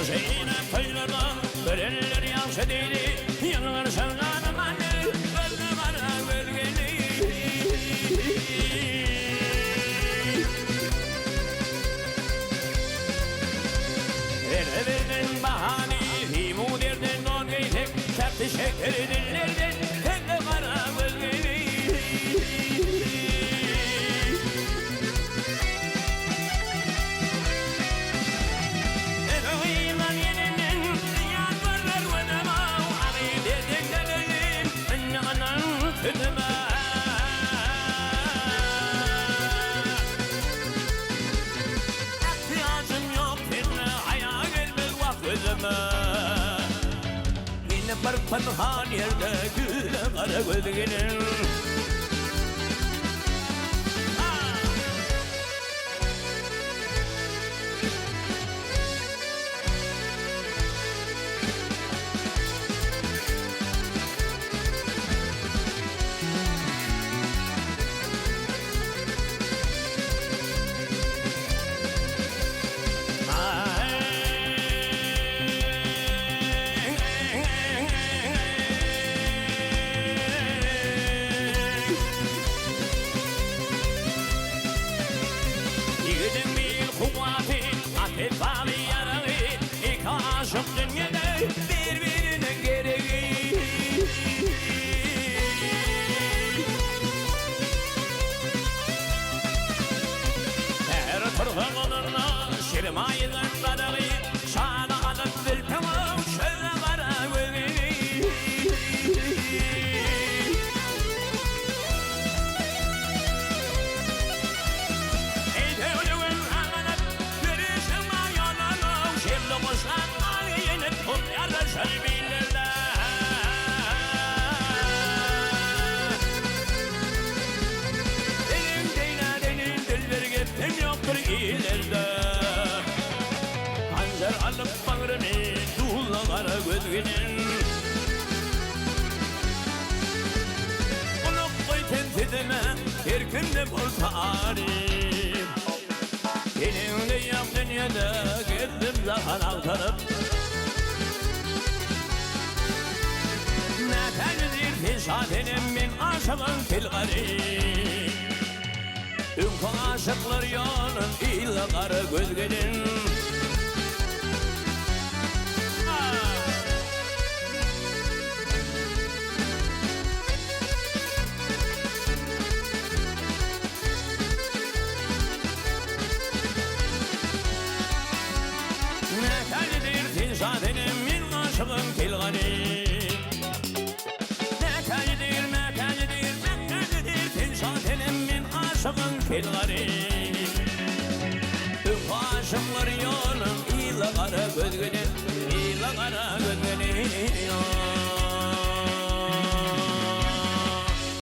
Ýagşy ine toýlarda görenler ýagşy diýdi, Ýylgyrşyň ganymany gözli gara gözgeli. Ene berden bahany, simu derden don geýsek, Şähdi şeker dillerden sözli gara gözgeli. Ýylan ýelinden zyýan görler gözüm-ow, Agy derdiňden öldüm, indi ynan sözüme. Ähtiýajym ýok sende, haýa gelmez wah gözüme. Ýene bir pynhan ýerde güle gara göz gelin. Ýigidiň bil kuwwaty, at-esbaby ýaragy, Iki aşyk dünýede bir-biriniň geregi. Säher tursa golunda şirmaýydan gadagy, Şany alyp zülpüň-ow çöle gara gözi. Eýdöwlügim aňalyp, ýörüşiň bar ýoluna, Şemli guşak aýyny tutýarlar şol billerde. Seniň deýna deňiň dilber gepim ýokdur illerde. Hanjar alyp bagrymy duzla gara gözginiň. Gulak goý sen sesime, her kimde bolsa ary. Seniňle ýok dünýede gezdim jahan agtaryp. Mätäjidir sen şa senem men aşygyn telgary. Öňki aşyklar ýolun yzla gara göz gelin. Nätälidir sen şa senem men aşygyn telgany. Mätälidir, mätälidir, mätälidir sen şa senem men aşygyn telgany. Öňki aşyklar ýolun yzla gara göz gelin, yzla gara göz gelin.